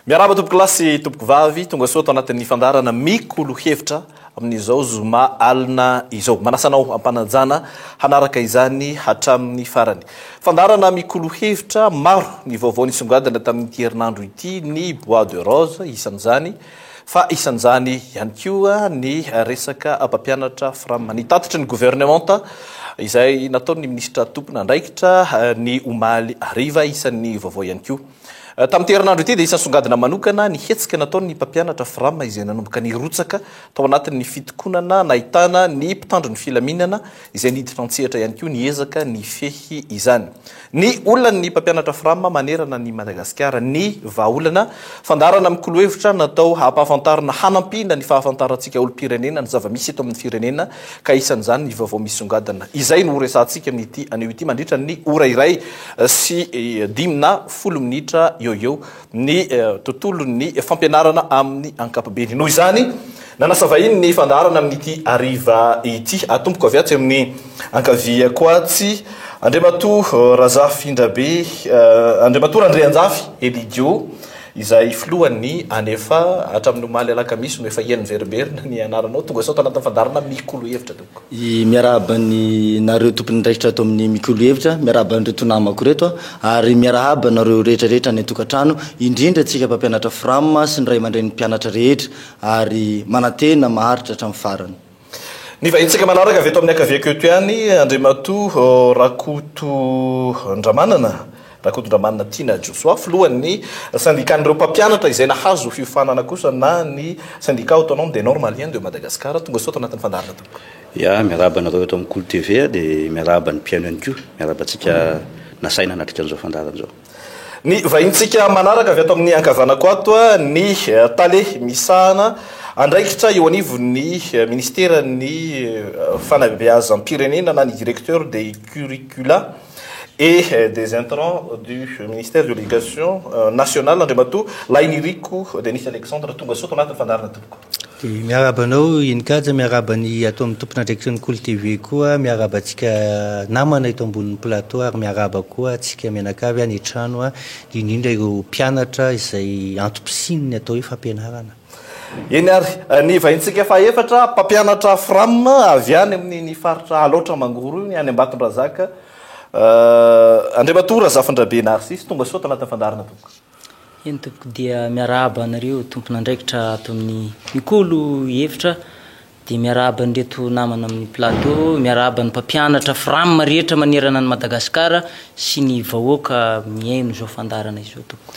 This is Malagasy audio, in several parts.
Miarahaba tompokolahy sy tompokovavy, tonga soa ato anatin'ny fandaharana Mikolo Hevitra amin'izao zoma alina izao. Manasa anao am-panajana hanaraka izany hatramin'ny farany. Fandaharana Mikolo Hevitra, maro ny vaovao nisongadina tamin'ity herinandro ity, ny bois de rose isan'izany, fa isan'izany ihany koa ny resaka mpampianatra Fram. Ny tatitry ny governemanta izay nataon'ny minisitra tompon'andraikitra ny omaly hariva, isan'ny vaovao ihany koa. Tamin'ity herinandro ity dia isan'ny songadina manokana ny hetsika nataon'ny mpampianatra Fram izay nanomboka nirotsaka tao anatin'ny fitokonana nahitana ny mpitandro ny filaminana izay niditra an-tsehatra ihany koa niezaka nifehy izany. Ny olan'ny mpampianatra Fram manerana an'i Madagasikara, ny vahaolana, fandaharana mikolo-hevitra natao hampahafantarina hanampiana ny fahafantarantsika olom-pirenena ny zava-misy eto amin'ny firenena ka isan'izany ny vaovao misongadina. Izay no horesahantsika amin'ity anio ity mandritra ny ora iray sy dimy na folo minitra eo eo ny tontolon'ny fampianarana amin'ny ankapobeny. Noho izany, nanasa vahiny ny fandaharana amin'ity hariva ity. Atomboko avy atsy amin'ny ankaviako atsy, Andriamatoa Razafindrabe, Andriamatoa Randrianjafy Elidio, izay filohan'ny ANEFA hatramin'ny omaly alakamisy no efa heno miverimberina ny anaranao. Tonga soa ato anatin'ny fandaharana Mikolo Hevitra tompoko. I Miarahaba ny nareo tompon'andraikitra ato amin'ny Mikolo Hevitra, miarahaba an'ireto namako ireto ary miarahaba anareo rehetra rehetra any an-tokantrano, indrindra antsika mpampianatra Fram sy ny ray aman-drenin'ny mpianatra rehetra ary manantena maharitra hatramin'ny farany. Ny vahintsika manaraka avy eto amin'ny ankaviako eto ihany, Andriamatoa Rakotondramanana, Rakotondramanana Tiana Josoa, filohan'ny syndicat-n'ireo mpampianatra izay nahazo fiofanana kosa na ny Syndicat Autonome des Normaliens de Madagascar. Tonga soa ato anatin'ny fandaharana tompoko. Ya, miarahaba anareo eto amin'ny Kolo TV dia miarahaba ny mpihaino ihany koa. Miarahaba antsika nasaina hanatrika an'izao fandaharana izao. Ny vahintsika manaraka avy ato amin'ny ankavanako ato, ny tale misahana andraikitra eo anivon'ny ministeran'ny fanabeazam-pirenena na ny directeur des curricula et des intrants du ministère de l'éducation nationale, Andriamatoa Lahiniriko Denis Alexandre. Tonga soa ato anatin'ny fandaharana tompoko. Dia miarahaba anao Iny-Kaja, miarahaba ny ato amin'ny tompon'andraikitry ny Kolo TV koa, miarahaba antsika namana eto ambonin'ny plateau ary miarahaba koa antsika mianakavy any an-trano, indrindra ireo mpianatra izay antom-pisian'ny atao hoe fampianarana. Eny ary, ny vahintsika fahaefatra, mpampianatra Fram avy any amin'iny faritra Alaotra Mangoro iny, any Ambatondrazaka, Andriamatoa Razafindrabe Narcisse, tonga soa ato anatin'ny fandaharana tompoko. Eny tompoko dia miarahaba anareo tompon'andraikitra ato amin'ny Mikolo hevitra dia miarahaba an'ireto namana amin'ny plateau, miarahaba ny mpampianatra fram rehetra manerana an'i Madagasikara sy ny vahoaka mihaino izao fandaharana izao tompoko.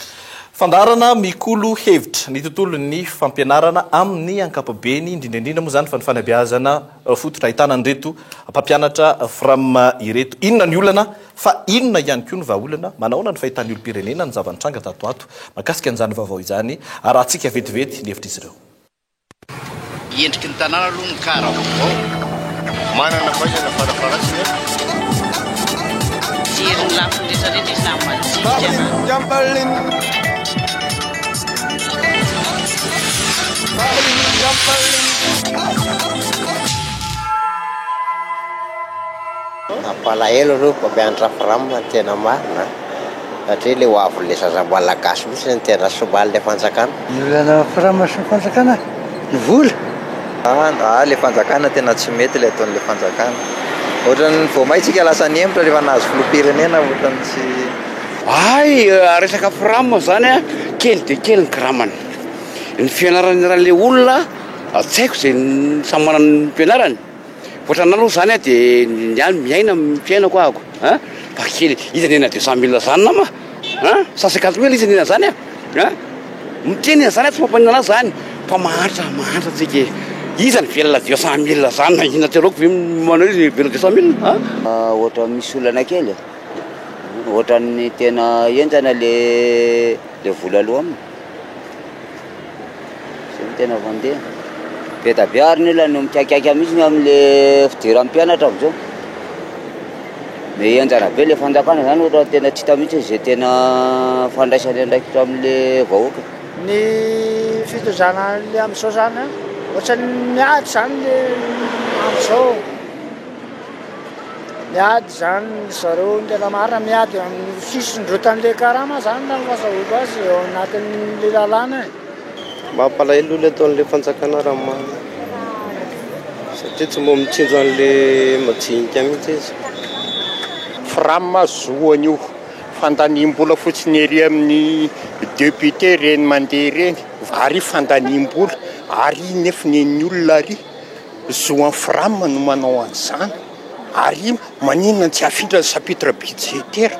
Fandaharana Mikolo hevitra, ny tontolon'ny fampianarana amin'ny ankapobeny, indrindra indrindra moa izany fa ny fanabeazana fototra ahitana an'ireto mpampianatra fram ireto. Inona ny olana Fa inona ihany koa ny vahaolana? Manahoana ny fahitan'ny olom-pirenena ny zava-nitranga tato ho ato mahakasika an'izany vaovao izany? Arahantsika vetivety ny hevitr'izy ireo. Endriky ny tanàna aloha ny car vaovao. Manana fahaizana farafaharatsiny a. Mijery ny lafiny rehetra rehetra izy na madinika na. Mampalahelo aloha mpampianatra fram tena marina satria le ho avin'le zaza malagasy mihitsy no tena somalin'le fanjakana. Ny olana fram sy ny fanjakana? Ny vola? Ah le fanjakana tena tsy mety le ataon'le fanjakana. Ohatran'ny vao may tsika lasa nihemotra rehefa nahazo filoham-pirenena ohatran'ny tsy. Hay resaka fram zany a, kely dia kely ny karamany. Ny fianaran'le olona tsy haiko izay samy manana ny fianarany. Ohatranà aloha zany a de ny ahy miaina amin'ny fiainako ahako a, fa kely, iza nena 200 mille zany nama a, 150 mille iza nena zany a, a, miteny an'zany aho tsy mampanina anah zany fa mahantra mahantra tsika e, iza ny velona 200 mille zany na inona tsy aleoko ve manao izy velona 200 mille a. Ohatran'ny misy olana kely e, ohatran'ny tena henjana le le vola aloa aminy. Zay no tena fandeha. Be da be ary ny olona no mikaikaika mihitsy ny amin'le fidiran'ny mpianatra amin'izao. Mais henjana be le fanjakana zany ohatra tena tsy hita mihitsy izay tena fandraisany andraikitra amin'le vahoaka. Ny fitondrana an'le amin'izao zany an, ohatran'ny miady zany le amin'izao. Miady izany zareo ny tena marina, miady amin'ny fisondrotan'ilay karama izany raha ny fahazahoako azy eo anatin'ilay lalàna e. Mampalahelo aloha ilay ataon'ilay fanjakana raha ny marina satria tsy mba mitsinjo an'ilay majinika mihitsy izy. Fram zoany io, fandaniam-bola fotsiny ery amin'ny député ireny mandeha ireny, ary fandaniam-bola, ary nefa nen'ny olona ary. Zo an'i Fram no manao an'izany ary maninona no tsy afindra ny chapitre budgétaire?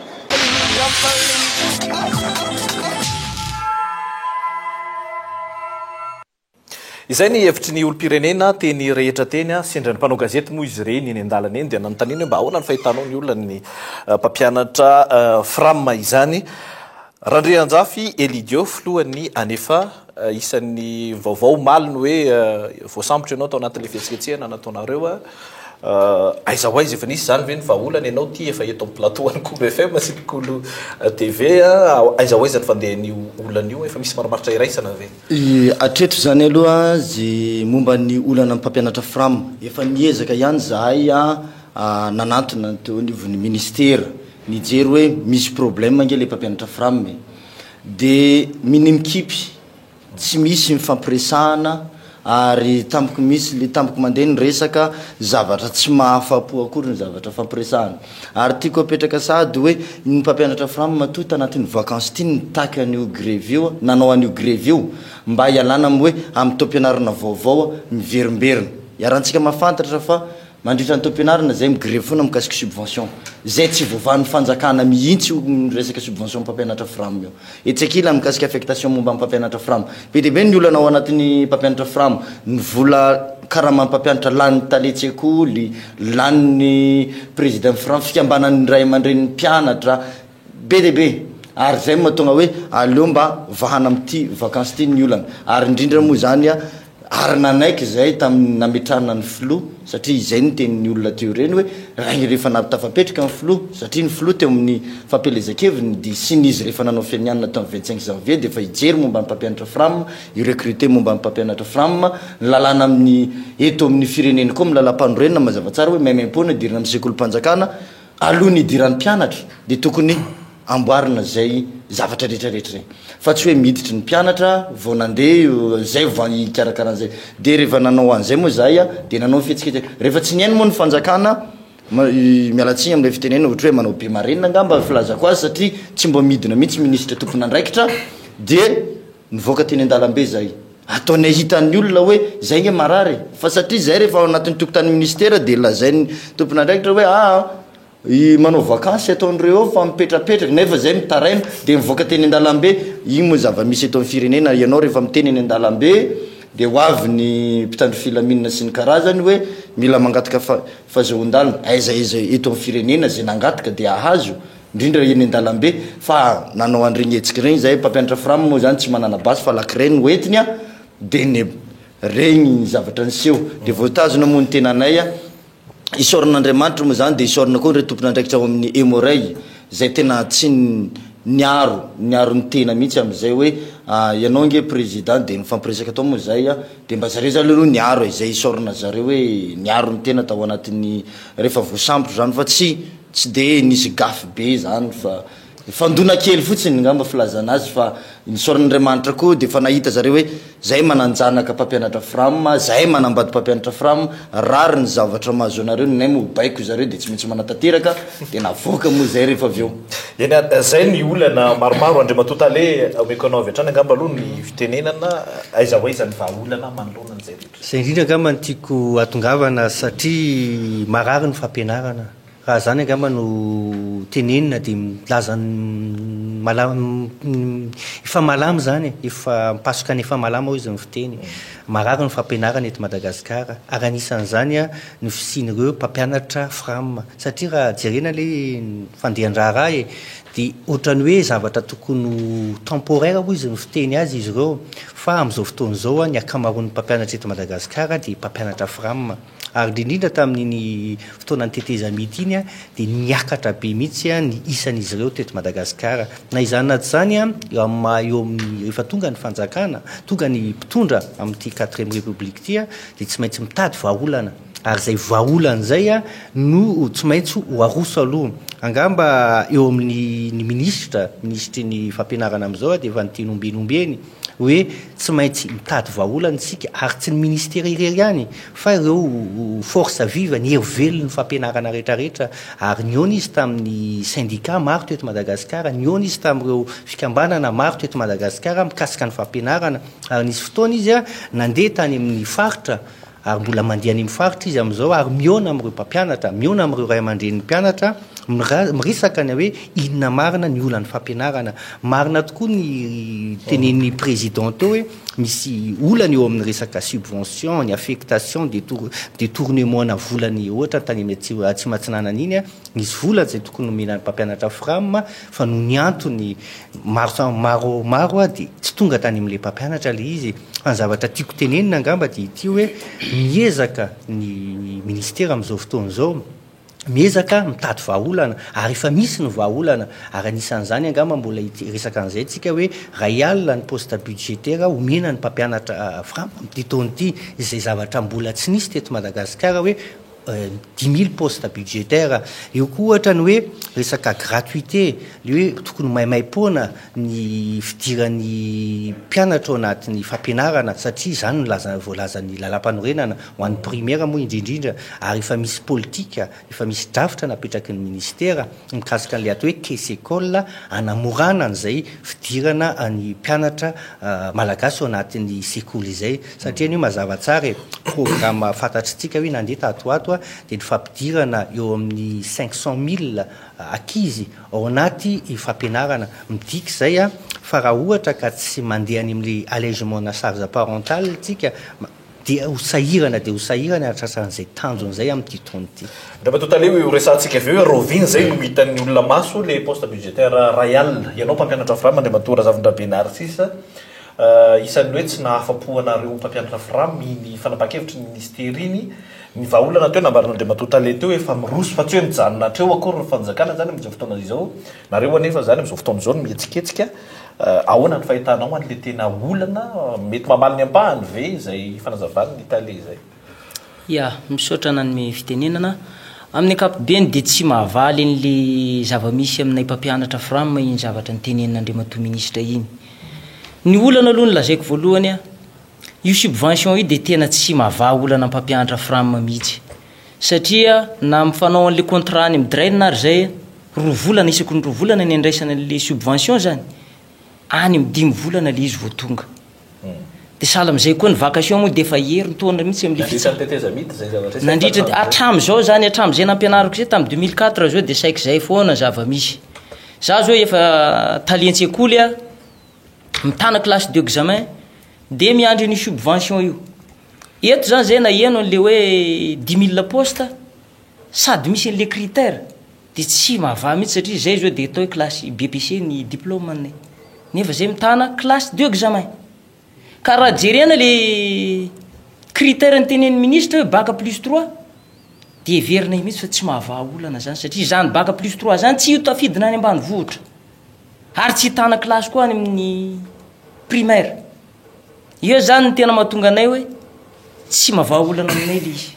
Izay ny hevitry ny olom-pirenena teny rehetra teny. Sendra ny mpanao gazety moa izy ireny eny an-dalana eny dia nanontaniana hoe mba ahoana ny fahitanao ny olan'ny mpampianatra Fram izany. Randrianjafy Elidio, filohan'ny Anefa. Isan'ny vaovao omaly ny hoe voasambotra ianao tao anatin'ilay fihetsiketsehana nataonareo. Aiza ho aiza efa nisy izany ve ny vahaolana ianao ity efa eto amin'ny plateau an'ny Kolo FM sy ny Kolo TV. Aiza ho aiza ny fandehan'io olana io? Efa misy marimaritra iraisana ve? Hatreto izany aloha ze momba ny olana ny mpampianatra Fram, efa niezaka ihany zahay nanantona ny teo anivon'ny ministera nijery hoe misy problème ange le mpampianatra Fram e. Dia minia mikipy, tsy misy mifampiresahana ary tampoky misy le tampoky mandeha ny resaka, zavatra tsy mahafapo akory ny zavatra fampiresahana. Ary tiako apetraka sahady hoe ny mpampianatra fram matoa tanatin'ny vacances ity nitaky an'io grevy io, nanao an'io grevy io mba hialana amin'ny hoe amin'ny taom-pianarana vaovao miverimberina. Iarahantsika mahafantatra fa Mandritra ny taom-pianarana izay migrevy foana mikasika subvention. Izay tsy voavahan'ny fanjakana mihitsy io resaka subvention mpampianatra fram io. Etsy ankilany mikasika affectation momba ny mpampianatra fram. Be dia be ny olana ao anatin'ny mpampianatra fram. Ny vola karaman'ny mpampianatra lanin'ny talen-tsekoly, lanin'ny président fram, fikambanan'ny ray aman-drenin'ny mpianatra. Be dia be. Ary izay no mahatonga hoe aleo mba vahana amin'ity vacances ity ny olana. Ary indrindra moa izany ary nanaiky izay tamin'ny nametrahana ny filoha satria izay no tenin'ny olona teo ireny hoe raha rehefa nampitafapetraka ny filoha satria ny filoha teo amin'ny fampielezan-keviny dia sy ny izy rehefa nanao fianianana tamin'ny 25 janvier dia efa hijery momba ny mpampianatra fram, hi-recruter momba ny mpampianatra fram, ny lalàna amin'ny eto amin'ny firenena koa amin'ny lalàmpanorenana mazava tsara hoe maimaimpoana idirana amin'ny sekolim-panjakana Alohan'ny hidiran'ny mpianatra dia tokony amboarina izay zavatra rehetra rehetra izay fa tsy hoe miditry ny mpianatra vao nandeha izay vao hikarakara an'izay. Dia rehefa nanao an'izay moa izahay dia nanao ny fihetsiketsehana. Rehefa tsy nihaino moa ny fanjakana, miala tsiny amin'ilay fitenenana ohatra hoe manao be marenina angamba ny filazako azy satria tsy mba midina mihitsy minisitra tompon'andraikitra dia nivoaka teny an-dalambe izahay. Ataonay hitan'ny olona hoe zay nge marary e! Fa satria zay rehefa ao anatin'ny tokotanin'ny ministera dia lazain'ny tompon'andraikitra hoe aa i manao vakansy ataon'ireo eo fa mipetrapetraka nefa zay mitaraina dia mivoaka teny an-dalambe, iny moa zava-misy eto amin'ny firenena, ianao rehefa miteny eny an-dalambe dia ho avy ny mpitandro filaminana sy ny karazany hoe mila mangataka fahazoan-dalana, aiza aiza eto amin'ny firenena zay nangataka dia ahazo? Indrindra eny an-dalambe fa nanao an'ireny hetsika ireny izahay, mpampianatra fram moa izany tsy manana basy fa lakre no entiny a, dia ny regny ny zavatra niseho, dia voatazona moa ny tenanay a, isaorana Andriamanitra moa izany dia isaorana koa ireo tompon'andraikitra ao amin'ny Emmo-Reg izay tena tsy niaro niaro ny tena mihitsy amin'izay hoe ianao ange président dia nifampiresaka tao moa izahay a, dia mba zareo izany aloha niaro e, izay isaorana zareo hoe niaro ny tena tao anatin'ny rehefa voasambotra izany fa tsy Tsy dia nisy gafy be izany fa fandona kely fotsiny ngamba filazana azy fa nisaoran'Andriamanitra koa dia efa nahita zareo hoe zay manan-janaka mpampianatra fram, zay manambady mpampianatra fram, rariny ny zavatra mahazo anareo, ninay moa baiko zareo dia tsy maintsy manatanteraka dia navoaka moa zay rehefa avy eo. Eny ary, zay ny olana maromaro Andriamatoa Tale, omeko anao avy hatrany angamba aloha ny fitenenana, aiza ho aiza ny vahaolana manoloana an'izay rehetra. Izay indrindra angamba no tiako hatongavana satria marary ny fampianarana. Raha izany angamba no tenenina dia milaza ny malama, efa malama izany e, efa mipasoka ny efa malama hoy izy ny fiteny. Marary ny fampianarana eto Madagasikara ary anisan'izany ny fisian'ireo mpampianatra fram satria raha jerena ilay fandehan-draharaha e, dia ohatran'ny hoe zavatra tokony ho temporaire hoy izy ny fiteny azy izy ireo fa amin'izao fotoana izao ny ankamaroan'ny mpampianatra eto Madagasikara dia mpampianatra fram. Ary indrindra indrindra tamin'iny fotoanan'ny tetezamita iny dia niakatra be mihitsy ny isan'izy ireo teto Madagasikara. Na izany na tsy izany, eo amin'ny maha eo amin'ny rehefa tonga ny fanjakana, tonga ny mpitondra amin'ity quatrième république ity dia tsy maintsy mitady vahaolana. Ary izay vahaolana izay no tsy maintsy ho aroso aloha. Angamba eo amin'ny ny minisitra, minisitry ny fampianarana amin'izao dia efa niteny ombieny ombieny hoe tsy maintsy mitady vahaolana isika ary tsy ny ministera irery ihany fa ireo force vive, ny hery velon'ny fampianarana rehetra rehetra ary nihaona izy tamin'ny syndicat maro teto Madagasikara, nihaona izy tamin'ireo fikambanana maro teto Madagasikara mikasika ny fampianarana ary nisy fotoana izy nandeha tany amin'ny faritra ary mbola mandeha any amin'ny faritra izy amin'izao ary mihaona amin'ireo mpampianatra, mihaona amin'ireo ray aman-drenin'ny mpianatra, miresaka ny hoe inona marina ny olan'ny fampianarana. Marina tokoa ny tenenin'ny président teo hoe misy olana eo amin'ny resaka subvention, ny affectation, détournement-na vola ny ohatra tany amin'ny Atsimo Atsinanana iny, nisy vola izay tokony nomena ny mpampianatra Fram fa noho ny antony maro maro maro dia tsy tonga tany amin'ilay mpampianatra ilay izy. Fa ny zavatra tiako tenenina angamba dia ity hoe miezaka ny ministera amin'izao fotoana izao, miezaka mitady vahaolana ary efa misy ny vahaolana ary anisan'izany angamba mbola hiresaka an'izay tsika hoe ray alina ny poste budgétaire omena ny mpampianatra fram amin'ity taona ity izay zavatra mbola tsy nisy teto Madagasikara hoe 10 000 postes budgétaires. Eo koa ohatra ny hoe resaka gratuité, le hoe tokony ho maimaim-poana ny fidiran'ny mpianatra ao anatin'ny fampianarana satria izany no laza voalazan'ny lalàmpanorenana ho an'ny primaire moa indrindrindra ary efa misy politika, efa misy drafitra napetraky ny ministera mikasika an'ilay atao hoe caisse école hanamorana an'izay fidirana ny mpianatra malagasy ao anatin'ny sekoly izay satria anio mazava tsara e, programme fantatritsika hoe nandeha tato ho ato dia ny fampidirana eo amin'ny 500 000 ankizy ao anaty fampianarana, midika izay fa raha ohatra ka tsy mandeha any amin'ilay allègement na charge parentale tsika dia ho sahirana dia ho sahirana hahatratra an'izay tanjona izay amin'ity taona ity. Andriamatoa Tale, ho resahantsika avy eo hoe rahoviana izay no hitan'ny olona maso ilay poste budgétaire ray alina. Ianao mpampianatra Fram, Andriamatoa Razafindrabe Narcisse, isan'ny hoe tsy nahafa-po anareo mpampianatra Fram iny fanapahan-kevitry ny minisitera iny. Ny vahaolana teo nambaran'Andriamatoa Tale teo efa miroso fa tsy hoe mijanona hatreo akory ny fanjakana izany amin'izao fotoana izao. Nareo anefa izany amin'izao fotoana izao no mihetsiketsika. Ahoana ny fahitanao an'ilay tena olana? Mety mamaly ny ampahany ve izay fanazavan'ny tale izay? Ya, misaotra nanome fitenenana. Amin'ny ankapobeny dia tsy mahavaly an'ilay zava-misy aminay mpampianatra Fram iny zavatra notenenin'Andriamatoa Minisitra iny. Ny olana aloha no lazaiko voalohany, io subvention io dia tena tsy mahavaha olana mpampianatra Fram mihitsy. Satria na mifanao an'ilay contrat any amin'ny DREN ary izay, roa volana, isaky ny roa volana ny andraisana an'ilay subvention izany, any amin'ny dimy volana ilay izy vao tonga. Dia sahala amin'izay koa ny vacation moa dia efa herintaona mihitsy amin'ilay Nandritra ny tetezamita izay zavatra izay. Nandritra, hatramin'izao izany, hatramin'izay nampianariko izay tamin'ny 2004 izao dia saiky izay foana ny zava-misy. Za izao efa talen-tsekoly aho, mitana classe d'examen, dia miandry an'io subvention io. Eto zany zay naheno an'le hoe 10 000 poste sady misy an'le critère de tsy mahavaha mihitsy satria zay zao de atao hoe classe BEPC ny diplôme-nay nefa zay mitana classe de examen ka raha jerena le critère nitenenin'ny ministre hoe bac plus trois de heverinay mihitsy fa tsy mahavaha olana zany satria zany bac plus trois zany tsy ho tafidina any ambanivohitra ary tsy hitana classe koa any amin'ny primaire. Eo zany no tena mahatonga anay hoe tsy mavaha olana aminay ilay izy.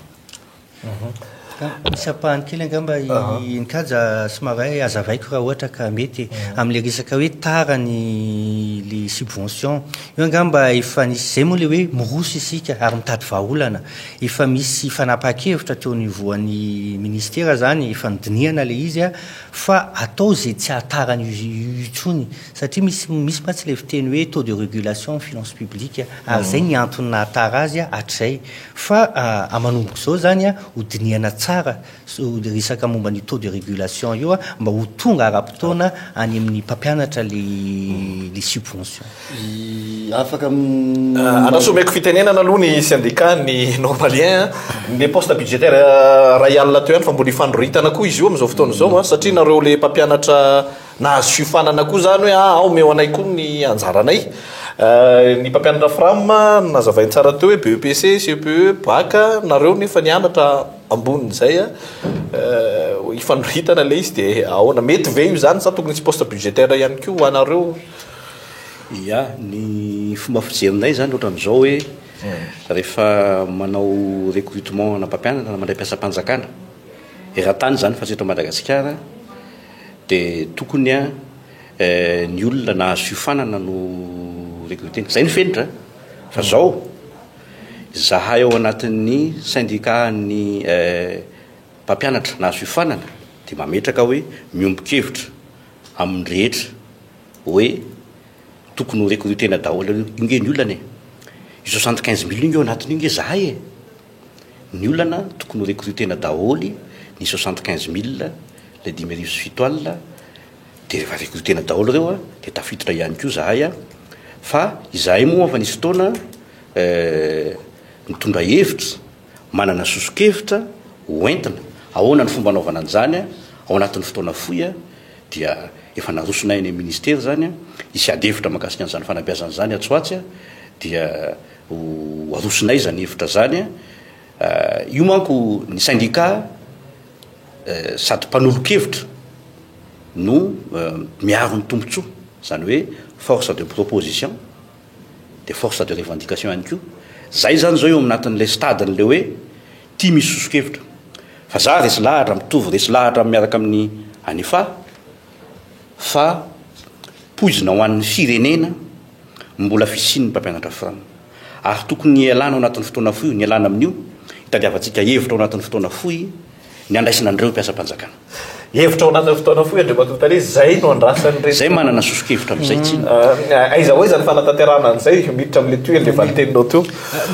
Misy ampahany kely angamba i Nkaja somary hoe hazavaiko raha ohatra ka mety amin'ilay resaka hoe tara ny le subvention. Io angamba efa nisy izay moa ilay hoe miroso isika ary mitady vahaolana. Efa misy fanapahan-kevitra teo anivoan'ny ministera izany, efa nodinihana ilay izy fa atao izay tsy hahatara an'io intsony. Satria misy misy mantsy ilay fiteny hoe taux de régulation amin'ny finance publique ary izay ny antony nahatara azy hatrizay. Fa manomboka izao izany ho dinihana tsara. tsara resaka momba ny taux de régulation io mba ho tonga ara-potoana any amin'ny mpampianatra le le subvention. Afaka Andraso omeko fitenenana aloha ny syndicat ny normalien ny poste budgétaire ray alina teo ihany fa mbola ifandroritana koa izy io amin'izao fotoana izao satria nareo le mpampianatra Nahazo fiofanana koa izany hoe ah omeo anay koa ny anjaranay. Ny mpampianatra Fram nazavainy tsara teo hoe BEPC, CEPE, Bac, nareo nefa nianatra ambonin'izay hifanoritana ilay izy dia ahoana? Mety ve io izany sa tokony hisy poste budgétaire ihany koa ho anareo? Ya, ny fomba fijerinay izany ohatran'izao hoe rehefa manao recrutement ana mpampianatra na mandray mpiasam-panjakana eran-tany izany fa tsy eto Madagasikara, Dia tokony a ny olona nahazo fiofanana no recruter-na. Zay ny fenitra fa zao zahay ao anatin'ny syndicat ny mpampianatra nahazo fiofanana dia mametraka hoe miombon-kevitra amin'ny rehetra hoe tokony ho recruter-na daholo io nge ny olana e. Io 75 mille io nge ao anatin'io nge zahay e. Ny olana tokony ho recruter-na daholo ny 75 mille ilay 7500 dia rehefa recruter-na daholo ireo dia tafiditra ihany koa zahay fa izahay moa efa nisy fotoana nitondra hevitra, manana soso-kevitra ho entina, ahoana ny fomba anaovana an'izany ao anatin'ny fotoana fohy dia efa narosonay any amin'ny ministera izany, hisy ady hevitra mahakasika an'izany fanabeazana izany atsy ho atsy dia Ho arosonay izany hevitra izany. Io manko ny syndicat sady mpanolo-kevitra no miaro ny tombontsoa, izany hoe force de proposition dia force de revendication ihany koa. Zay izany izao eo anatin'ilay stade-n'ilay hoe tia misy soso-kevitra. Fa za resy lahatra, mitovy resy lahatra miaraka amin'ny Anifa fa poizina ho an'ny firenena mbola fisian'ny mpampianatra fram. Ary tokony hialana ao anatin'ny fotoana fohy, ny hialana amin'io, hitadiavantsika hevitra ao anatin'ny fotoana fohy ny handraisana an'ireo mpiasam-panjakana. Hevitra ao anatin'ny fotoana fohy, Andriamatoa Tale, izay no andrasan'ireto. Izay manana soso-kevitra amin'izay tsinona. Aiza ho aiza ny fanatanterahana an'izay? Miditra amin'ilay tohiny ilay valin-teninao teo.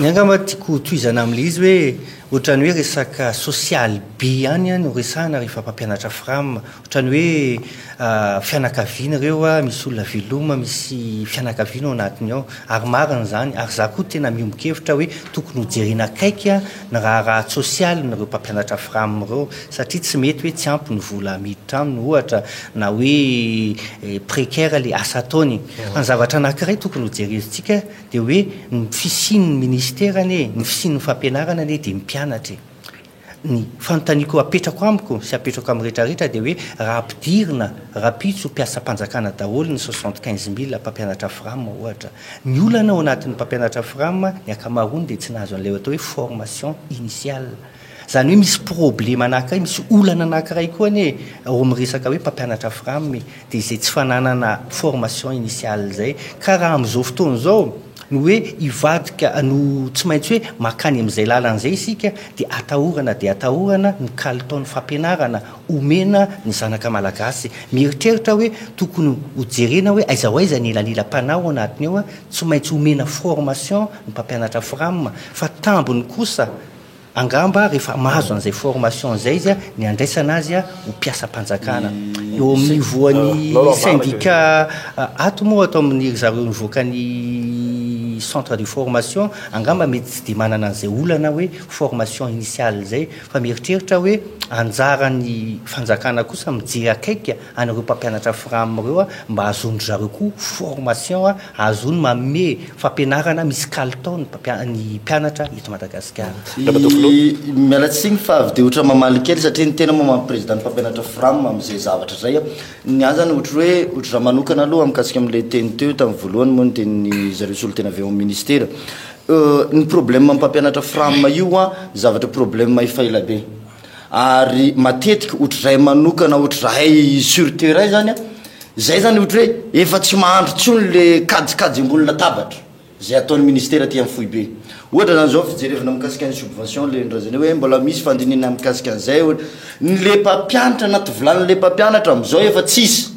Ny angamba tiako hotohizana amin'ilay izy hoe ohatran'ny hoe resaka sosialy be ihany no resahana rehefa mpampianatra fram. Ohatran'ny hoe fianakaviana ireo, misy olona veloma, misy fianakaviana ao anatiny ao. Ary marina izany. Ary izaho koa tena miombon-kevitra hoe tokony hojerena akaiky ny raharaha-tsosialin'ireo mpampianatra fram ireo. Satria tsy mety hoe tsy ampy ny vola miditra aminy ohatra, na hoe précaire ilay asa ataony. Fa ny zavatra anankiray tokony hojerentsika dia hoe ny fisian'ny ministera anie, ny fisian'ny fampianarana anie dia ny mpianatra e. Ny fanontaniako apetrako amiko sy apetrako amin'ny rehetra rehetra dia hoe raha ampidirina rahampitso mpiasam-panjakana daholo ny 75 mille mpampianatra fram ohatra. Ny olana ao anatin'ny mpampianatra fram ny ankamaroany dia tsy nahazo an'ilay atao hoe formation initiale. Izany hoe misy problema anankiray, misy olana anankiray koa anie ao amin'ny resaka hoe mpampianatra fram e. Dia izay tsy fananana formation initiale izay. Ka raha amin'izao fotoana izao no hoe hivadika no tsy maintsy hoe mankany amin'izay lalana izay isika dia atahorana dia atahorana ny kalitaon'ny fampianarana omena ny zanaka malagasy. Mieritreritra hoe tokony ho jerena hoe aiza ho aiza ny elanelam-panahy ao anatiny ao, tsy maintsy omena formation ny mpampianatra fram fa tambiny kosa Angamba rehefa mahazo an'izay formation izay izy ny handraisana azy ho mpiasam-panjakana. Eo amin'ny niveau-n'ny syndicat ato moa ato amin'ny ry zareo nivoaka ny centre de formation angamba mety tsy dia manana an'izay olana hoe formation initiale izay fa mieritreritra hoe anjaran'ny fanjakana kosa mijery akaiky an'ireo mpampianatra fram ireo mba hahazoan-dry zareo koa formation ahazoany manome fampianarana misy kalitao ny ny mpianatra eto Madagasikara. Miala tsiny fa avy dia ohatra mamaly kely satria ny tena moa maha président ny mpampianatra fram amin'izay zavatra izay. Ny ahy zany ohatra hoe ohatra za manokana aloha mikasika amin'ilay teny teo tamin'ny voalohany moa ny tenin'ny zareo solontena avy ao amin'ny ministera. Ny problème mpampianatra fram io an zavatra problème efa ela be. Ary matetika ohatr'izay manokana ohatr'izahay sur terrain zany an, zay zany ohatry hoe efa tsy mahandry intsony le kajikajy ambony latabatra zay ataon'ny ministera aty amin'ny foibe. Ohatra zany zao fijerevana mikasika ny subvention le nolazaina hoe mbola misy fandinihana mikasika an'izay, ny le mpampianatra anaty vilanin'le mpampianatra amin'izao efa tsisy.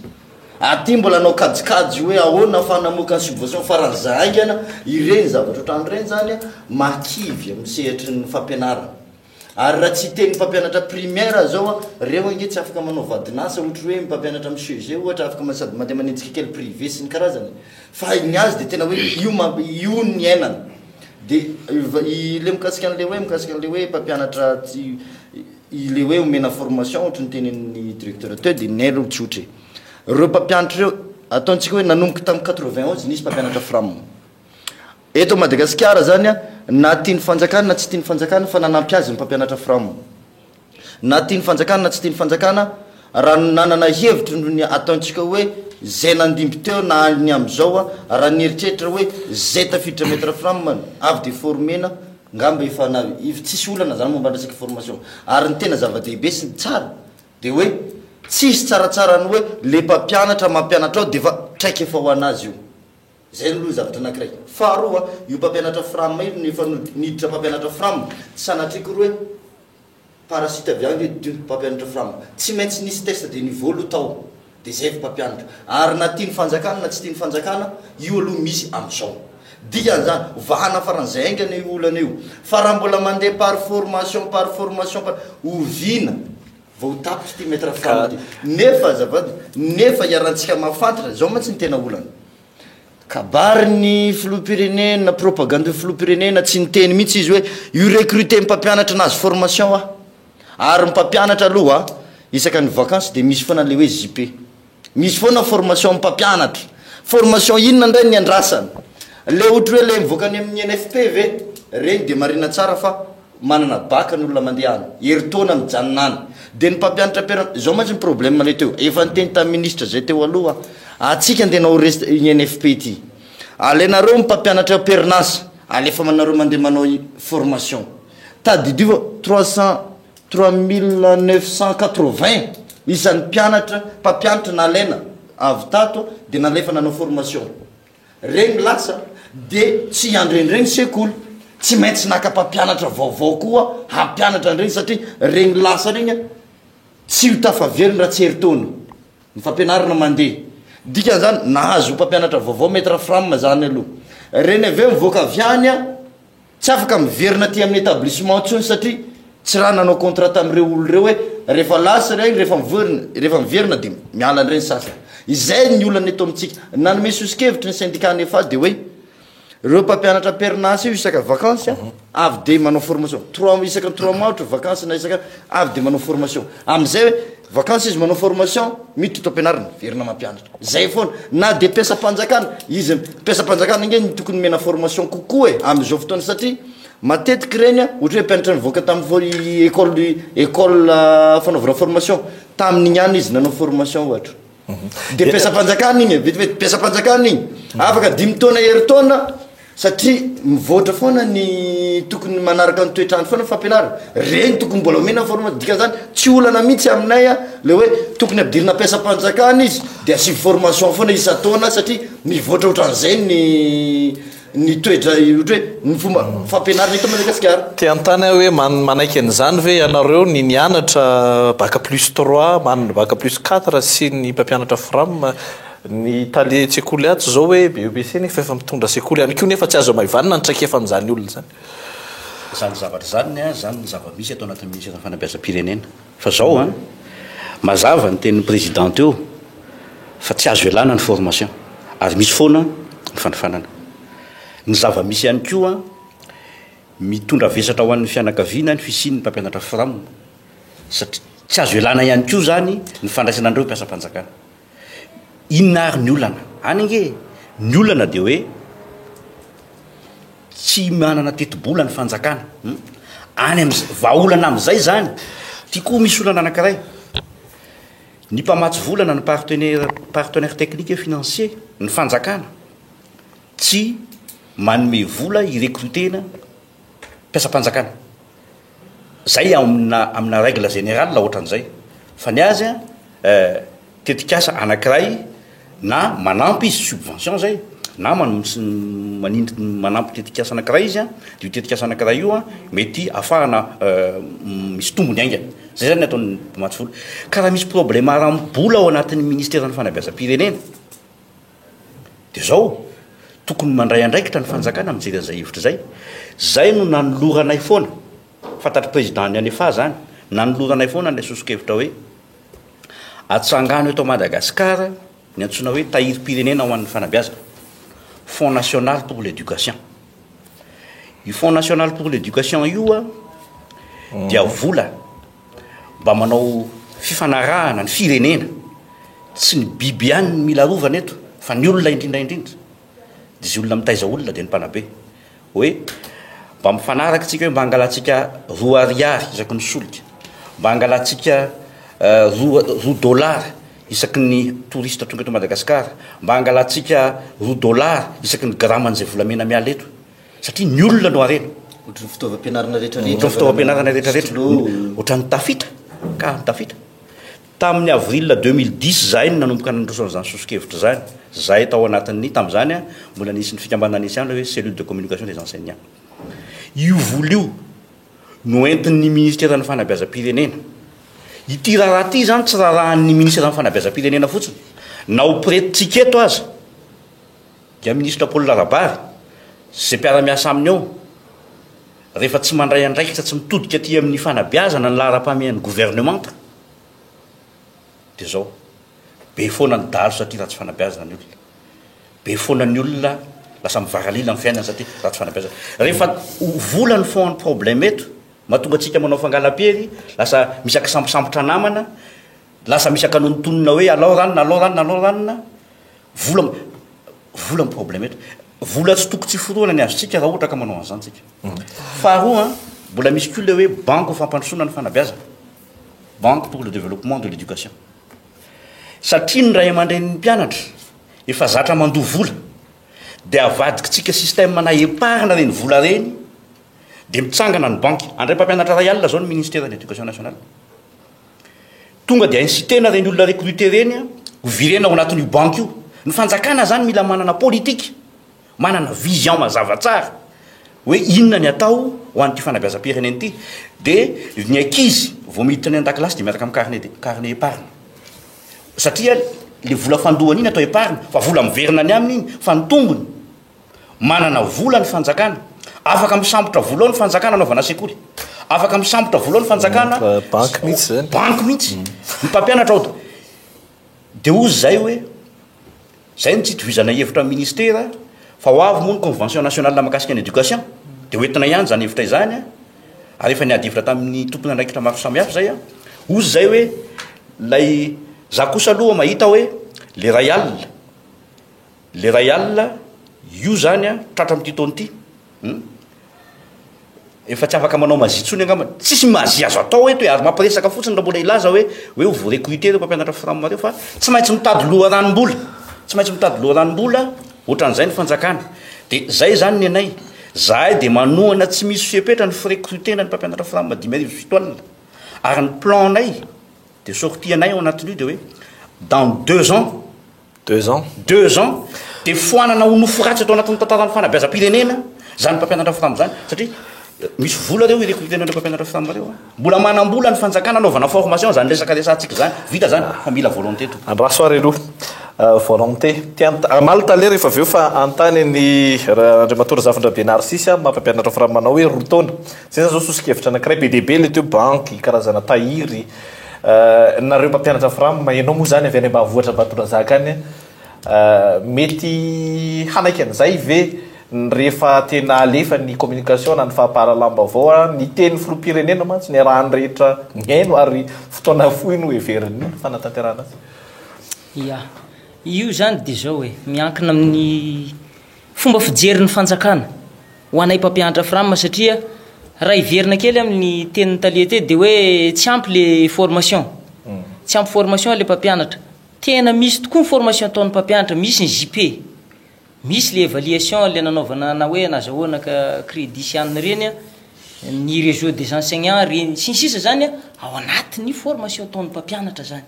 Aty mbola hanao kajikajy hoe ahoana ahafahana hamoaka ny subvention faran'izay haingana, ireny zavatra ohatran'ireny zany an mahakivy amin'ny sehatry ny fampianarana. Ary raha tsy hiteny mpampianatra primaire aza zao an, reo ange tsy afaka manao vadin'asa ohatry hoe mpampianatra amin'ny CEG ohatra afaka sady mandeha manenjika kely privé sy ny karazany e. Fa ny azy dia tena hoe io mamp- io ny iainana. Dia ilay mikasika an'ilay hoe mikasika an'ilay hoe mpampianatra tsy ilay hoe omena formation ohatry ny tenenin'ny directeur teo dia ny ahy aloha tsotra e. Ireo mpampianatra ireo ataontsika hoe nanomboka tamin'ny 91 nisy mpampianatra fram. Eto Madagasikara zany a, na tian'ny fanjakana na tsy tian'ny fanjakana fa nanampy azy ny mpampianatra fram. Na tian'ny fanjakana na tsy tian'ny fanjakana, raha nanana hevitra noho ny ataontsika hoe zay nandimby teo na ny amin'izao a, raha nieritreritra hoe zay tafiditra maître fram avy de former-na, ngamba efa na, tsisy olana zany momba ny resaka formation. Ary ny tena zava-dehibe sy ny tsara de hoe tsisy tsaratsara ny hoe le mpampianatra mampianatra ao de efa traikefa ho an'azy io. Zay aloha zavatra anakiray. Faharoa, io mpampianatra fram io no efa niditra mpampianatra fram, tsy sanatria akory hoe parasite avy any hoe du mpampianatra fram. Tsy maintsy nisy test de niveau aloha tao, de zay vao mpampianatra. Ary na tian'ny fanjakana na tsy tian'ny fanjakana, io aloha misy amin'izao. Dikan'izany, vahana faran'izay haingana io olana io. Fa raha mbola mandeha par formation, par formation, par, oviana vao ho tapitra ity maître fram ity? Nefa azafady, nefa iarahantsika mahafantatra, izao mantsy ny tena olana. Kabarin'ny filoham-pirenena, propagande-n'ny filoham-pirenena, tsy niteny mihitsy izy hoe io recruter ny mpampianatra nahazo formation aho. Ary ny mpampianatra aloha, isaka ny vacances dia misy foana ilay hoe JP. Misy foana formation mpampianatra. Formation inona indray ny andrasana? Ilay ohatry hoe ilay mivoaka any amin'ny INFP ve? Ireny dia marina tsara fa manana bac ny olona mandeha any, herintaona mijanona any. Dia ny mpampianatra am-pianarana, izao mantsy ny problème ilay teo, efa niteny tamin'ny ministra izay teo aloha aho, antsika andeha hanao rest INFP ity, alainareo ny mpampianatra am-perinasa, alefa manareo mandeha manao formation, tadidio fa 300, 3980 isan'ny mpianatra, mpampianatra nalaina avy tato dia nalefa nanao formation. Regny lasa de tsy hiandry an'ireny sekoly, tsy maintsy naka mpampianatra vaovao koa hampianatra an'ireny satria regny lasa regny tsy ho tafaverina raha tsy herintaona ny fampianarana mandeha. Dikan'izany nahazo mpampianatra vaovao maître Fram zany aloha. Reny avy eo mivoaka avy any Tsy afaka miverina aty amin'ny établissement intsony satria tsy raha nanao contrat tamin'ireo olona ireo hoe rehefa lasa ireny rehefa miverina rehefa miverina dia miala indray ny sasany. Izay ny olana eto amintsika. Nanome soso-kevitra ny syndicat nefa dia hoe ireo mpampianatra am-perinasa io isaka vacances avy dia manao formation trois isaka ny trois mois ohatra vacances na isaka avy dia manao formation. Amin'izay hoe vacances izy manao formation miditra eto am-pianarana miverina mampianatra. Zay foana, na dia mpiasam-panjakana, izy mpiasam-panjakana ange no tokony omena formation kokoa e, amin'izao fotoana satria matetika ireny a, ohatra hoe mpianatra nivoaka tamin'ny for- école école fanaovana formation, tamin'igny ihany izy nanao formation ohatra, de mpiasam-panjakana igny e, vetivety mpiasam-panjakana igny, afaka dimy taona herintaona Satria mivoatra foana ny tokony manaraka ny toetr'andro foana ny fampianarana, reny tokony mbola omena ny formation, dikan'izany tsy olana mihitsy aminay a le hoe tokony ampidirina mpiasam-panjakana izy de asivo formation foana isan-taona satria mivoatra ohatran'izay ny ny toetra ohatra hoe ny fomba fampianarana eto Madagasikara. Te hanontany aho hoe manaiky an'izany ve ianareo ny nianatra bac plus trois, manana bac plus quatre sy ny mpampianatra fram? Ny tale tsekoly ato izao hoe BEPC nefa efa mitondra sekoly ihany koa nefa tsy azo hamaivanina ny traikefan'izany olona izany. Izany zavatra izany an, izany ny zava-misy ato anatin'ny minisiteran'ny fanabeazam-pirenena. Fa izao an, mazava ny tenin'ny président teo fa tsy azo ialana ny formation ary misy foana ny fanofanana. Ny zava-misy ihany koa an, mitondra vesatra ho an'ny fianakaviana ny fisian'ny mpampianatra fram satria tsy azo ialana ihany koa izany ny fandraisana an'ireo mpiasam-panjakana. Inona ary ny olana? Any ange e! Ny olana dia hoe tsy manana tetibola ny fanjakana. Hum? Any amin'izay, vahaolana amin'izay izany, ity koa misy olana anankiray. Ny mpamatsy vola na ny partenaire, partenaire technique et financier, ny fanjakana, tsy manome vola hi-recruter-na mpiasam-panjakana. Zay amina amina règle générale ohatran'izay. Fa ny azy an, eh, tetikasa anankiray na manampy izy, subvention zay, na manindry manampy tetikasa anankiray izy an, de io tetikasa anankiray io an, mety afahana misy tombony haingana. Zay zany ny ataon'ny mpamatsy vola. Ka raha misy problème ara-bola ao anatin'ny ministeran'ny fanabeazam-pirenena, de zao, tokony mandray andraikitra ny fanjakana mijery an'izay hevitra izay. Zay no nanoloranay foana. Fantatr'i Président-n'ny Anefa izany, nanoloranay foana an'ilay soso-kevitra hoe atsangano eto Madagasikara ny antsoina hoe tahirim-pirenena ho an'ny fanabeazana, Fonds national pour l'éducation. Io Fonds national pour l'éducation io dia vola mba manao fifanarahana ny firenena, tsy ny biby ihany no mila arovana eto fa ny olona indrindra indrindra, dia izay olona mitaiza olona dia ny mpanabe. Hoe mba mifanaraka tsika hoe mba hangalantsika roa ariary isaky ny solika, mba hangalantsika roa roa dollars isaky ny touriste tonga eto Madagasikara, mba hangalantsika roa dollars isaky ny graman'izay volamena miala eto, satria ny olona no harena. Ohatran'ny fitaovam-pianarana rehetra rehetra. Ohatran'ny fitaovam-pianarana rehetra rehetra. Ohatran'ny tafita, ka tafita. Tamin'ny avril 2010 izahay no nanomboka nandroso an'izany soso-kevitra izany. Izahay tao anatin'ny, tamin'izany mbola nisy ny fikambanana nisy ihany ilay hoe cellule de communication des enseignants. Io vola io no entin'ny ministeran'ny fanabeazam-pirenena. Ity raharaha ity izany tsy raharahan'ny ministeran'ny fanabeazam-pirenena fotsiny. Na ho pretintsika eto aza dia minisitra Paul Rabary sy izay mpiara-miasa aminy ao, rehefa tsy mandray andraikitra tsy mitodika aty amin'ny fanabeazana ny laharam-pahamehan'ny governemanta dia zao, be foana ny dahalo satria ratsy fanabeazana ny olona, be foana ny olona lasa mivaralila amin'ny fiainana satria ratsy fanabeazana. Rehefa vola ny fond ny problème eto, mahatonga antsika manao fangalam-pery, lasa misy akisambosambotra namana, lasa misy akanonontonona hoe alao ranona, alao ranona, alao ranona, Vola vola ny problème eto. Vola tsy toko tsy forohana ny azontsika raha ohatra ka manao an'izany tsika. Faharoa, mbola misy koa ilay hoe banque ho fampandrosoana ny fanabeazana. Banque pour le développement de l'éducation. Satria ny ray aman-drenin'ny mpianatra efa zatra mandoa vola, dia avadikitsika système na épargne ireny vola ireny, dia mitsangana ny banky. Handray mpampianatra iray alina izao ny ministère de l'éducation nationale. Tonga dia inciter-na ireny olona recruter ireny ho virena ao anatin'io banky io. Ny fanjakana zany mila manana politique, manana vision mazava tsara hoe inona ny atao ho an'ity fanabeazam-pirenena ity. Dia ny ankizy vao miditra any an-dakilasy dia miaraka amin'ny carnet de, carnet épargne. Satria le vola fandohana iny atao épargne fa vola miverina any aminy iny fa ny tombony Manana vola ny fanjakana. Afaka misambotra vola ao ny fanjakana anaovana sekoly. Afaka misambotra vola ao ny fanjakana. Banky mihitsy zany. Banky mihitsy. Ny mpampianatra ao de hozy zay hoe zay no tsy itovizana hevitra amin'ny ministera fa ho avy moa ny convention nationale mahakasika ny éducation de ho entina ihany zany hevitra izany a. Ary efa niady hevitra tamin'ny tompon'andraikitra maro samihafa zay a. Hozy zay hoe lay za kosa aloha mahita hoe le ray alina Le ray alina io zany a tratra amin'ity taona ity hum efa tsy afaka manao magie tsony angamba, tsisy magie azo atao eto e, ary mampiresaka fotsiny raha mbola hilaza hoe hoe ho voa-recruter ireo mpampianatra fram ireo fa tsy maintsy mitady loharanom-bola, tsy maintsy mitady loharanom-bola ohatran'izay ny fanjakana, de zay zany ny anay, zahay de manohana tsy misy fepetra ny firecrutena ny mpampianatra fram 5700 ary ny plan-nay de sortie anay ao anatin'io de hoe dans deux ans Deux ans. Deux ans dia foanana ho nofy ratsy ato anatin'ny tantaran'ny fanabeazam-pirenena izany mpampianatra fram izany satria misy vola ireo i-recruter-na ireo mpampianatra fram ireo a. Mbola manam-bola ny fanjakana anaovana formation izany resaka resahantsika izany. Vita izany fa mila volonté tompoko. Andraso ary aloha. Volonté. Te hamaly tale rehefa avy eo fa hanontany an'i Andriamatoa Razafindrabe Narcisse aho, maha mpampianatra fram anao hoe roa taona. Izay izany izao soso-kevitra anankiray be dia be ilay teo banky, karazana tahiry. Nareo mpampianatra fram, ianao moa izany avy any ambanivohitra Ambatondrazaka any, mety hanaiky an'izay ve ny rehefa tena alefa ny communication na ny fampahalalam-baovao, ny tenin'ny filoham-pirenena mantsy niarahan'ny rehetra nihaino ary fotoana fohy no heverin'ny fanatanterahana azy. Ya, io izany dia izao e, miankina amin'ny fomba fijerin'ny fanjakana. ho anay mpampianatra fram satria raha hiverina kely amin'ny tenin'ny tale teo dia hoe tsy ampy le formation, tsy ampy formation le mpampianatra, tena misy tokoa ny formation ataon'ny mpampianatra, misy ny JP, misy le évaluation le nanaovana na hoe nazahoana crédit sy anona ireny an, ny réseau des enseignants ireny sy ny sisa zany an, ao anatin'ny formation ataon'ny mpampianatra zany.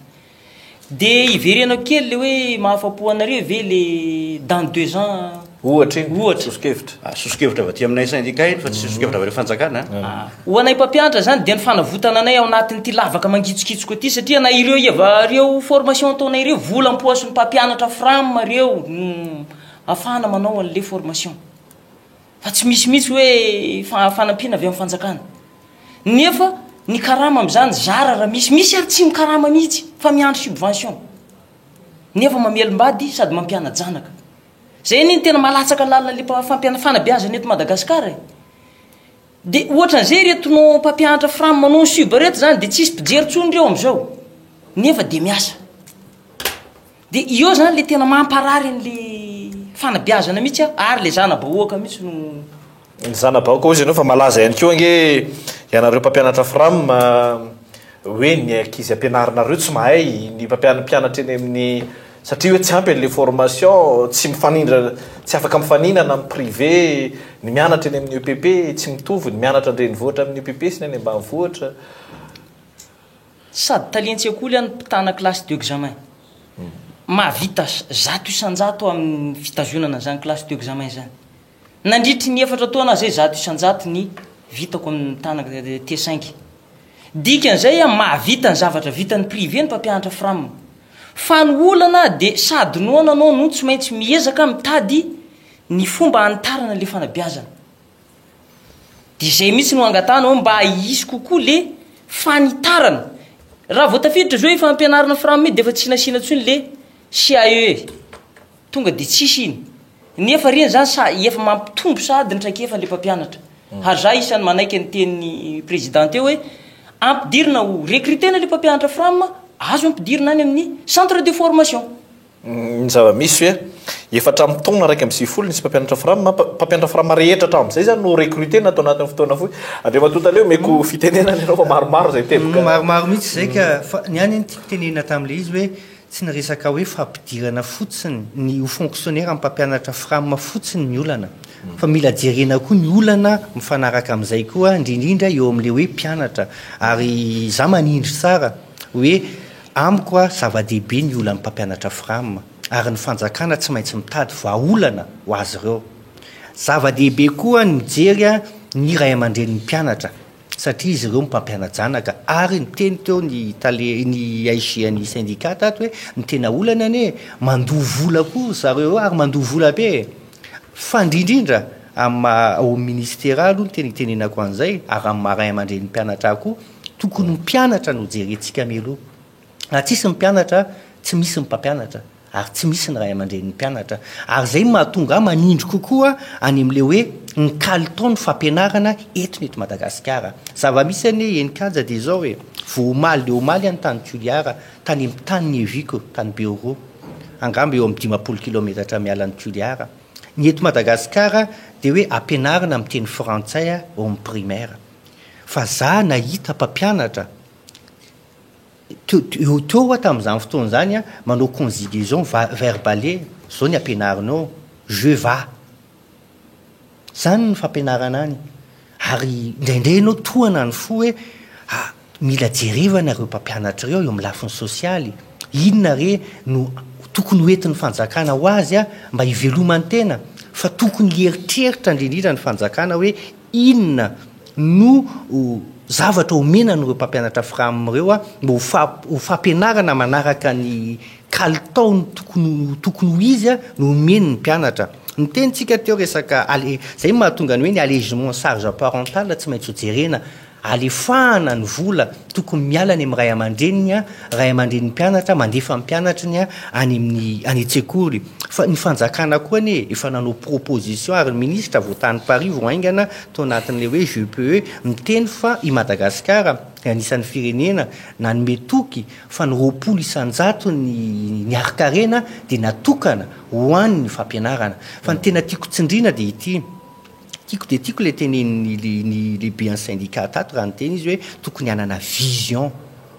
De hiverenako kely le hoe mahafapo anareo ve le dans deux ans Ohatra iny, Ohatra. soso-kevitra. Ah, soso-kevitra avy aty aminay syndicat iny fa tsy soso-kevitra avy any fanjakana a. Ah, ho anay mpampianatra zany dia ny fanavotana anay ao anatin'ity lavaka mangitsokitsoka ity satria na ireo eva ireo formation ataonay ireo vola am-paosin'ny mpampianatra fram ireo no afahana manao an'le formation fa tsy misy mihitsy hoe fanampiana avy amin'ny fanjakana. Nefa ny karama amin'izany zara raha misy. Misy ary tsy mikarama mihitsy fa miandry subvention. Nefa mamelom-bady sady mampiana-janaka. Zay anie no tena mahalatsaka lalina le fampiana fanabeazana eto Madagasikara e. De ohatran'izay ireto non mpampianatra fram non sub reto zany de tsisy mpijery tsony reo amizao. Nefa de miasa. De eo zany le tena mamparary an'le fanabeazana mihitsy a, ary le zana-bahoaka mihitsy no. Ny zana-bahoaka hozy ianao fa malaza ihany koa ange ianareo mpampianatra fram hoe ny ankizy ampianarinareo tsy mahay, ny mpampianatra eny amin'ny satria hoe tsy ampy an'le formation, tsy mifanindra, tsy afaka mifaninana amin'ny privé, ny mianatra eny amin'ny EPP tsy mitovy ny mianatra an-drenivohitra amin'ny EPP sy ny any ambanivohitra. Sady talen-tsekoly aho no mpitana classe d'examen. Mahavita 100% amin'ny fitazonana an'izany classe d'examen izany. Nandritry ny efatra taona aho izay 100% ny vitako amin'ny mitana T5. Dikan'izay aho mahavita ny zavatra vitan'ny privé ny mpampianatra fram. Fa ny olana dia sady noana anao no tsy maintsy miezaka mitady ny fomba hanitarana ilay fanabeazana. Dia izay mihitsy no angatahana hoe mba hisy kokoa le fanitarana. Raha vao tafiditra zao io fampianarana fram io dia efa tsy nasiana intsony le CAE. Tonga dia tsisy iny. Nefa reny zany sa efa mampitombo sahady ny traikefa le mpampianatra. Ary za isan'ny manaiky ny tenin'ny président teo hoe ampidirina ho recruter-na le mpampianatra fram, azo ampidirina any amin'ny centre de formation. Ny zava-misy hoe efa hatramin'ny taona 91 nisy mpampianatra fram, mpampianatra fram rehetra hatramin'izay izany no recruter-na tao anatin'ny fotoana fohy. Andriamatoa Tale, omeko fitenenana ianao fa maromaro izay teboka. Maromaro mihitsy izay ka, fa ny ahy anie no tiako tenenina tamin'ilay izy hoe tsy ny resaka hoe fampidirana fotsiny ny ho fonctionnaire amin'ny mpampianatra fram fotsiny ny olana fa mila jerena koa ny olana mifanaraka amin'izay koa indrindrindra eo amin'ilay hoe mpianatra ary izaho manindry tsara hoe Amiko a, zava-dehibe ny olan'ny mpampianatra fram, ary ny fanjakana tsy maintsy mitady vahaolana ho azy ireo. Zava-dehibe koa ny mijery ny ray aman-drenin'ny mpianatra satria izy ireo mpampiana-janaka ary niteny teo ny tale ny AIG an'ny syndicat tato hoe ny tena olana anie mandoa vola koa ry zareo eo ary mandoa vola be e! Fa indrindrindra amin'ny maha ao amin'ny ministera aloha no tena itenenako an'izay ary amin'ny maha ray aman-drenin'ny mpianatra ahy koa Tokony ho mpianatra no jerentsika mialoha. Raha tsisy ny mpianatra, tsy misy ny mpampianatra, ary tsy misy ny ray aman-drenin'ny mpianatra. Ary izay no mahatonga ahy manindry kokoa any amin'ilay hoe ny kalitaon'ny fampianarana eto ny eto Madagasikara. Zava-misy anie eny Kaja dia izao e, vao omaly dia omaly aho no tany Toliara, tany amin'ny tany niaviako, tany Beoroa. Angamba eo amin'ny 50 kilaometatra miala an'i Toliara. Ny eto Madagasikara dia hoe ampianarina amin'ny teny frantsay ao amin'ny primaire. Fa za nahita mpampianatra teo eo teo aho tamin'izany fotoana izany an, manao conjugaison verbe aller, zao ny ampianarina ao, je vas. Zany ny fampianarana any. Ary indraindray ianao tohana ny fo hoe ah, mila jerevana ireo mpampianatra ireo eo amin'ny lafiny sosialy, inona re no tokony ho entin'ny fanjakana ho azy mba hivelomany tena, fa tokony hieritreritra indrindrindra ny fanjakana hoe Inona no zavatra omena an'ireo mpampianatra fram ireo mba ho fampianarana manaraka ny kalitao ny tokony tokony ho izy no omeny ny mpianatra? Niteny tsika teo resaka zay no mahatonga ny hoe ny allègement charge parentale tsy maintsy ho jerena. Alefahana ny vola tokony miala any amin'ny ray aman-dreniny, ray aman-drenin'ny mpianatra mandefa ny mpianatriny any amin'ny any an-tsekoly. Fa ny fanjakana koa anie efa nanao proposition ary ny minisitra vao tany Paris vao haingana tao anatin'ilay hoe GPE niteny fa i Madagasikara dia anisan'ny firenena nanome toky fa ny 20 isan-jaton'ny ny harin-karena dia natokana ho an'ny fampianarana. Fa ny tena tiako tsindriana dia ity. Tiako dia tiako ilay tenenin'ny ny lehiben'ny syndicat tato raha niteny izy hoe tokony hanana vision.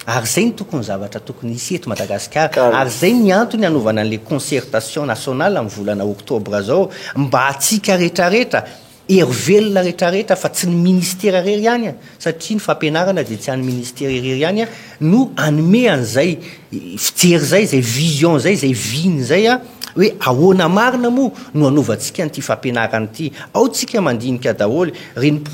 Ary izay no tokony zavatra tokony hisy eto Madagasikara. Ary izay ny antony hanaovana an'ilay concertation nationale amin'ny volana octobre izao mba hatsika rehetrarehetra, hery velona rehetrarehetra fa tsy ny ministera irery ihany satria ny fampianarana dia tsy an'ny ministera irery ihany no hanome an'izay fijery izay, izay vision izay, izay vina izay hoe ahoana marina moa no hanaovantsika an'ity fampianarana ity. Ao tsika mandinika daholo ireny.